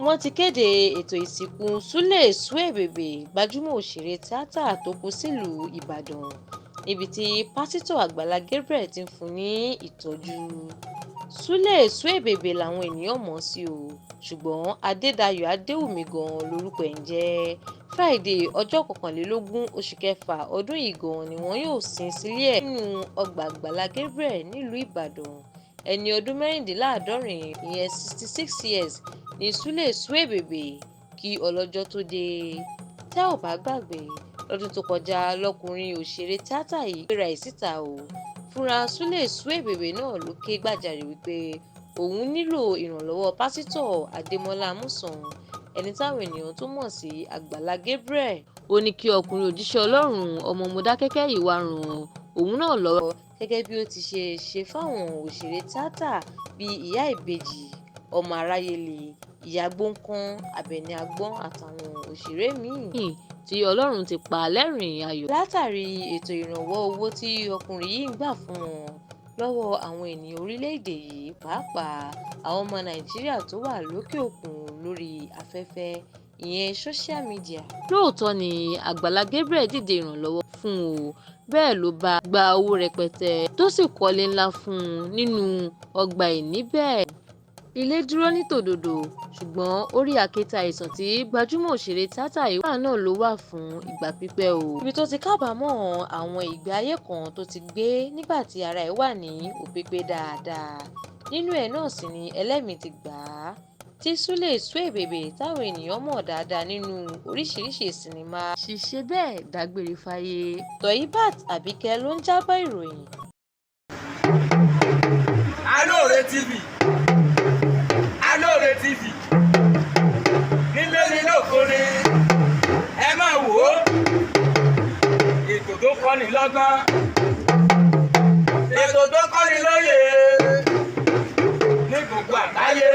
Wọ́n ti kéde ètò ìsìnkú Sulé Suebebe, gbajúmọ̀ òṣèré tíátà tó kú sílùú Ìbàdàn, níbi tí Pásítọ̀ Àgbàlá Gabriel ti ń fún un ní ìtọ́jú. Sulé Suebebe làwọn èèyàn mọ̀ ọ́n sí o, ṣùgbọ́n Adédayọ̀ Adéwùmí gan-an lorúkọ ẹ̀ ń jẹ́. Friday, ọjọ́ 21 oṣù kẹfà ọdún yìí gan-an ni wọn yóò sin sílé ẹ̀ nínú ọgbà Àgbàlá Gabriel nílùú Ìbàdàn. Ẹni ọdún mẹ́rìndínláàádọ́rin, ìyẹn 66 years, ní Sulé Suebebe kí ọlọ́jọ́ tóó dé. Tẹ́ ò bá gbàgbé, lọ́dún tó kọjá lọkùnrin òṣèré tíátà yìí gbéra ẹ̀ síta o. Fúnra Sulé Suebebe náà ló ké gbàjarè wípé òun nílò ìrànlọ́wọ́ Pásítọ̀ Adémọ́lá Amusan, ẹni táwọn èèyàn tún mọ̀ sí Àgbàlá Gabriel. Ó ní kí ọkùnrin òjíṣẹ́ Ọlọ́run ọmọ Mòdákẹ́kẹ́ yìí wáá ran òun náà lọ́wọ́ gẹ́gẹ́ bí ó ti ṣe ṣe fáwọn òṣèré tíátà bíi Ìyá Ìbejì, Ọmọ Aráyé-Le, Ìyá Gbọ̀ǹkan, Àbẹ̀ní Àgbọ̀n àtàwọn òṣèré mí-ín tí Ọlọ́run ti pa lẹ́rìn-ín ayọ̀ látàrí ètò ìrànwọ́ owó tí ọkùnrin yìí ń gbà fún wọn lọ́wọ́ àwọn ènìyàn orílẹ̀-èdè yìí, pàápàá àwọn ọmọ Nàìjíríà tó wà lókè òkun lórí afẹ́fẹ́, ìyẹn sóṣíà mídíà. Lóòótọ́ ni Àgbàlá Gabriel dìde ìrànlọ́wọ́ fún un o, bẹ́ẹ̀ ló bá gba owó rẹpẹtẹ tó sì kọ́lé ńlá fún un nínú ọgbà ẹ̀ níbẹ̀. Ilé dúró ní tòdodo, ṣùgbọ́n orí àkéte àìsàn tí gbajúmọ̀ òṣèré tíátà yìí wà náà ló wà fún ìgbà pípẹ́ o. Níbi tó ti kábàámọ̀ àwọn ìgbé ayé kan tó ti gbé nígbà tí ara ẹ̀ wà ní òpípé dáadáa. Nínú ẹ̀ náà sì ni ẹlẹ́mìí ti gbà á, tí Sulé Suebebe táwọn ènìyàn mọ̀ dáadáa nínú oríṣiríṣiì sinimá sì ṣe bẹ́ẹ̀ dágbére fáyé. Toyibart Abike ló ń jábọ̀ ìròyìn. Alóore TV, Alóore TV, nílé ní lóko ni, ẹ máa wò ó, ètò tó kọ́ni lọ́gbọ́n, ètò tó kọ́ni lóye ní gbogbo àgbáyé.